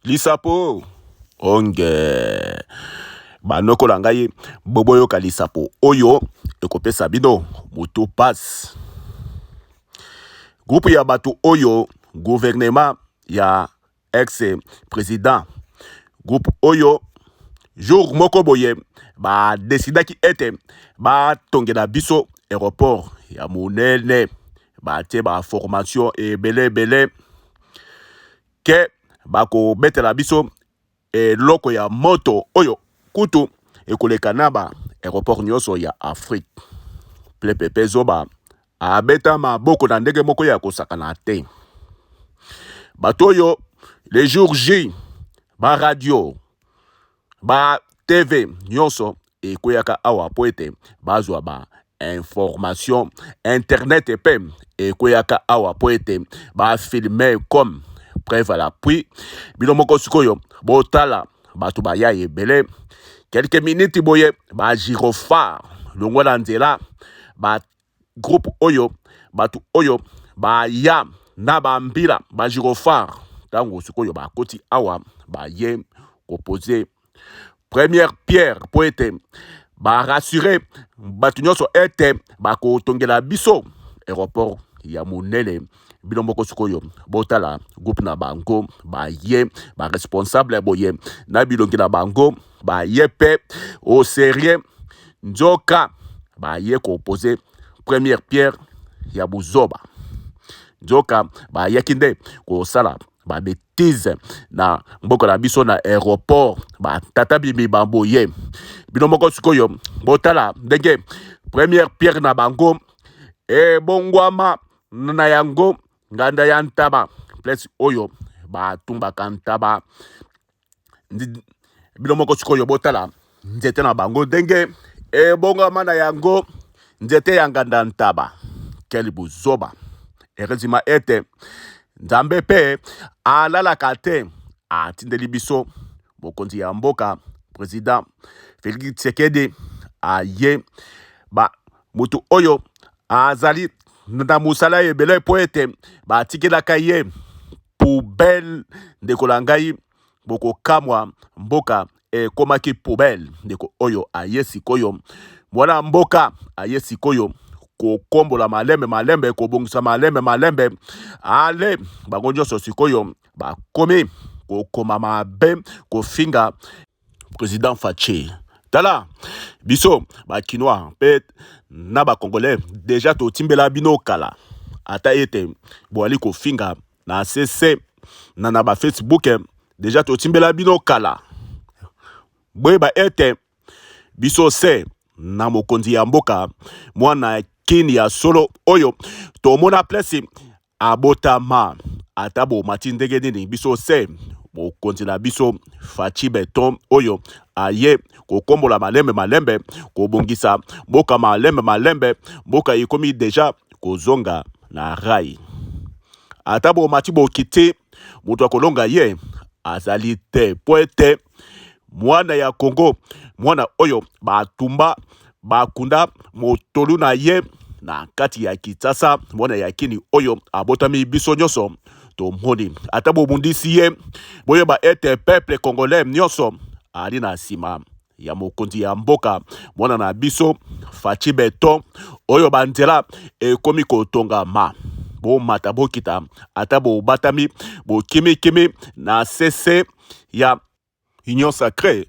Lisapo onge banoko na ngai boboyoka lisapo oyo ekopesa bino motu pasi. Groupe ya bato oyo gouvernement ya ex president groupe oyo jour moko boye ba decidaki ete batongela biso aeroport ya monene batie ba formation ebele ebele ke bakobetela biso eloko ya moto oyo kutu ekoleka na ba aeroport nyonso ya Afrique. Plepepe zoba abeta maboko na ndenge moko ya kosakana te. Bato oyo le jour J ba radio ba TV nyonso ekweyaka awa mpo ete bazwa ba information internet mpe ekweyaka awa mpo ete bafilme comme preuve à l'appui. Bino moko sikoyo botala bato baya ebele quelques minutes boye ba gyrophare longwa na nzela ba groupe oyo bato oyo baya na bambila ba gyrophare ntango sikoyo bakoti awa baye kopose première pierre mpo ete ba rassurer bato nyonso ete bakotongela biso aeroport ya monene. Bino moko sikoyo botala groupe na bango baye ba responsable boye na bilongi na bango baye pe au sérieux nzoka baye kopose première pierre ya buzoba nzoka bayaki nde kosala ba betise na mboka na biso na aeroport ba tata bimi baboye bino moko sikoyo botala ndenge première pierre na bango ebongwama na yango nganda ya ntaba place oyo batumbaka ntaba. Bino moko sikoyo botala nzete na bango ndenge ebongama na yango nzete ya nganda ntaba. Quel buzoba! Heureusement ete Nzambe mpe alalaka te, atindeli biso mokonzi ya mboka president Felix Tshisekedi aye ba moto oyo azali na mosala ebele mpo ete batikelaka ye poubelle. Ndeko na ngai, bokokamwa mboka ekomaki poubelle. Ndeko oyo aye sikoyo, mwana mboka aye sikoyo kokombola malembe malembe, kobongisa malembe malembe. Ale bango nyonso sikoyo bakomi kokoma mabe, kofinga President Fatshi. Tala biso ba kinois mpe na ba congolais deja totimbela bino kala ata ete boali kofinga na cc na ba Facebook deja totimbela bino kala boyeba ete biso se na mokonzi ya mboka mwana kini ya solo oyo tomona place abotama ata bomati ndenge nini biso se mokonzi na biso Fatshi Beton oyo aye kokombola malembe malembe kobongisa mboka malembe malembe mboka ekomi deja kozonga na rai ata bomati bokiti moto akolonga ye azali te po ete mwana ya Congo mwana oyo batumba bakunda motolu na ye na kati ya Kinshasa, mwana ya kini oyo abotami biso nyonso tomoni. Ata bobundisi ye, boyeba ete peuple congolais nyonso ali na nsima ya mokonzi ya mboka mwana na biso Fatshi Beton oyo banzela ekomi kotongama. Bomata bokita, ata bobatami bokimikimi na sese ya Union sacree,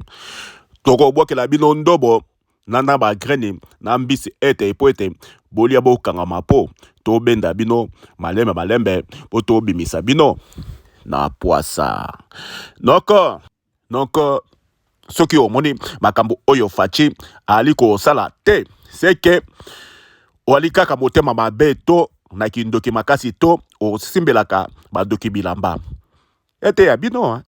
tokobwakela bino ndobo na ba graine na mbisi ete po ete bolia bokangama po tobenda bino malembe malembe po tobimisa bino na pwasa. Noko noko soki omoni makambo oyo Fatshi ali kosala te seke oali kaka motema mabe to na kindoki makasi to osimbelaka badoki bilamba ete ya bino hein.